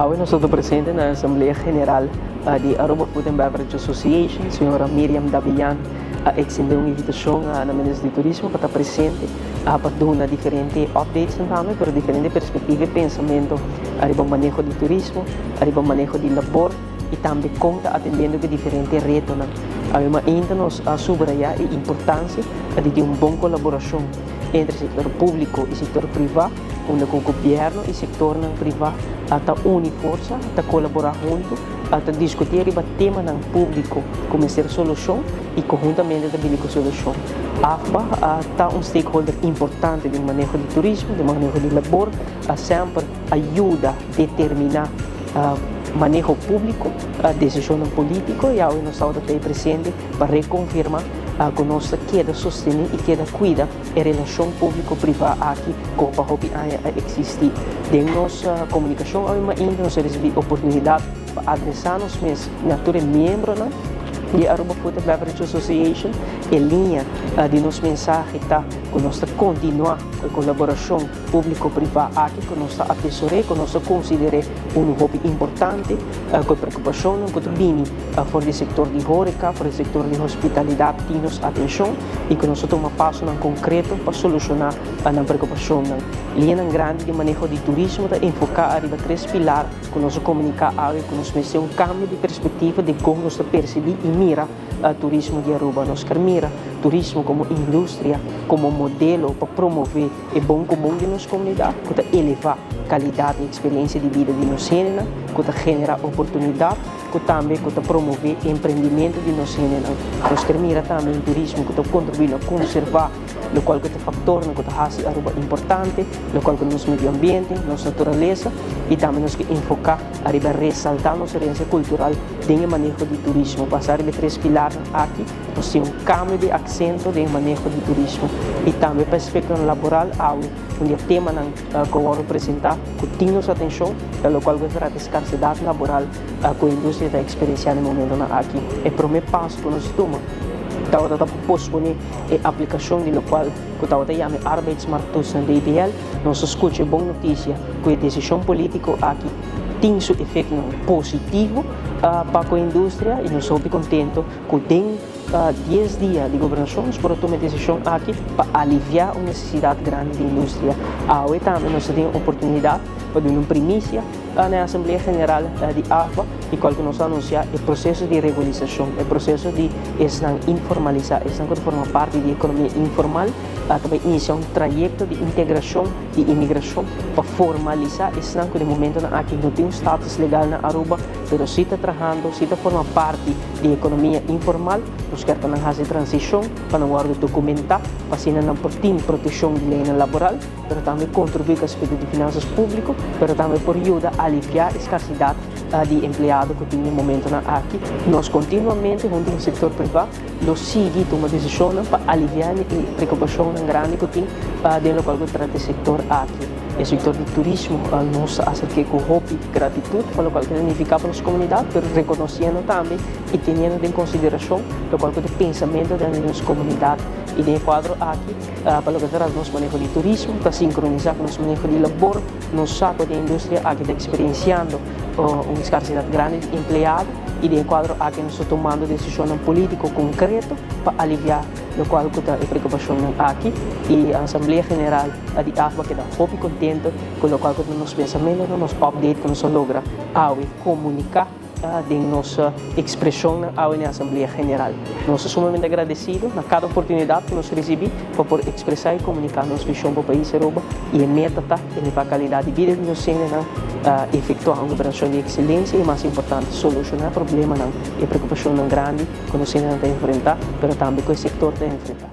Awe nos ta presente na Asamblea General di Aruba Food and Beverage Association. Señora Miriam Dabian a extende un invitacion na Minister di Turismo pa ta presente pa duna diferente updates tambe, pero diferente perspectiva y pensamento ariba maneho di turismo, ariba maneho di labor y tambe con ta atendiendo cu diferente retonan. Awe ainda nos a subraya e importancia di un bon colaboracion entre sector publico y sector priva, unda cu gobierno y sector priva ta uni forsa, ta colabora hunto, ta discuti riba temanan publico cu ser solucion y conhuntamente ta bin cu solucion. AFBA ta un stakeholder importante di maneho di turismo, di maneho di labor, semper a yuda determina maneho publico, decision politico, y awe nos ta presente pa reconfirma cu nos ta keda sostene y keda cuida e relacion publico-priva aki cu pa hopi aña a existi. Den nos comunicacion ainda nos a ricibi oportunidad pa adresa nos mes na tur miembronan di Aruba Food and Beverage Association. E liña di nos mensahe ta cu nos ta continua cu e colaboracion publico-priva aki, cu nos ta atesora, cu nos ta considera un hopi importante, cu preocupacion cu ta bini for di sector di horeca, for di sector di hospitalidad, tin nos atencion y cu nos ta tuma pasonan concreto pa soluciona e preocupacion. Liña grandi di maneho di turismo ta enfoca riba tres pilar cu nos a comunica awe, cu nos mester un cambio di perspectiva di con nos ta percibi y mira turismo di Aruba. Nos kier mira turismo como industria, como modelo pa promove e bon comun di nos comunidad, cu ta eleva calidad y experiencia di bida di nos hende, cu ta genera oportunidad, cu tambe ta promove emprendimento di nos hende. Nos kier mira tambe un turismo cu ta contribui na conserva locual cu ta factor cu ta haci Aruba importante, locual cu nos medio ambiente, nos naturalesa, y tambe nos kier enfoca ariba resalta nos herencia cultural den maneho di turismo. Basa riba tres pilar aki, nos tin un cambio di acento den maneho di turismo y tambe pa aspecto laboral, awe un tema cu a wordo presenta cu tin nos atencion, locual cu ta escasedad laboral cu e industria ta experienciando na e momento aki. E prome paso cu nos a tuma ta pospone e aplicacion di locual cu ta yama arbeidsmarkttoets na DBL. Nos a scucha bon noticia cu e decision politico aki tin su efecto positivo pa e industria y nos ta contento cu den 10 dia di gobernacion nos por a tuma e decision aki pa alivia un necesidad grandi di industria. Awe tambe nos tin oportunidad pa duna un primicia na Asamblea General di AFBA y cual cu nos a anuncia e proceso di regularisacion, e proceso di esnan informalisa, esnan cu ta forma parti di economia informal, tambe inicia un trayecto di integracion, di imigracion, pa formalisa esnan cu na e momento aki no tin un status legal na Aruba, pero si ta trahando, si ta forma parti di economia informal, nos kier pa haci transicion, pa nan wordo documenta, pa asina nan por tin proteccion di ley laboral, pero tambe contribui cu aspecto di finanzas publico, pero tambe por yuda alivia e escasedad di empleado cu tin na e momento aki. Nos continuamente, hunto cu e sector priva, lo sigui tuma decision pa alivia e preocupacion grandi cu tin den locual cu ta e sector aki. E sector di turismo, nos ta acerca cu hopi gratitud pa locual cu ta significa pa nos comunidad, pero reconociendo tambe y teniendo en consideracion locual cu ta pensamento di nos comunidad. Y den e cuadro aki, pa loke ta nos maneho di turismo, pa sincronisa cu nos maneho di labor, nos sa cu e industria aki ta experienciando un escasedad grandi di empleado y den e cuadro aki nos ta tumando decision politico concreto pa alivia locual cu ta e preocupacion aki, y e Asamblea General di AFBA a keda hopi contento cu locual cu nos pensamento, nos update cu nos a logra awe comunica den nos expresion awe na Asamblea General. Nos ta sumamente agradecido na cada oportunidad cu nos ricibi pa por expresa y comunica nos vision pa pais Aruba, y e meta ta eleva calidad di bida di nos hendenan, efectua un gobernacion di excelencia y, mas importante, soluciona problemanan y preocupacionnan grandi cu nos hendenan ta enfrenta, pero tambe cu e sector ta enfrenta.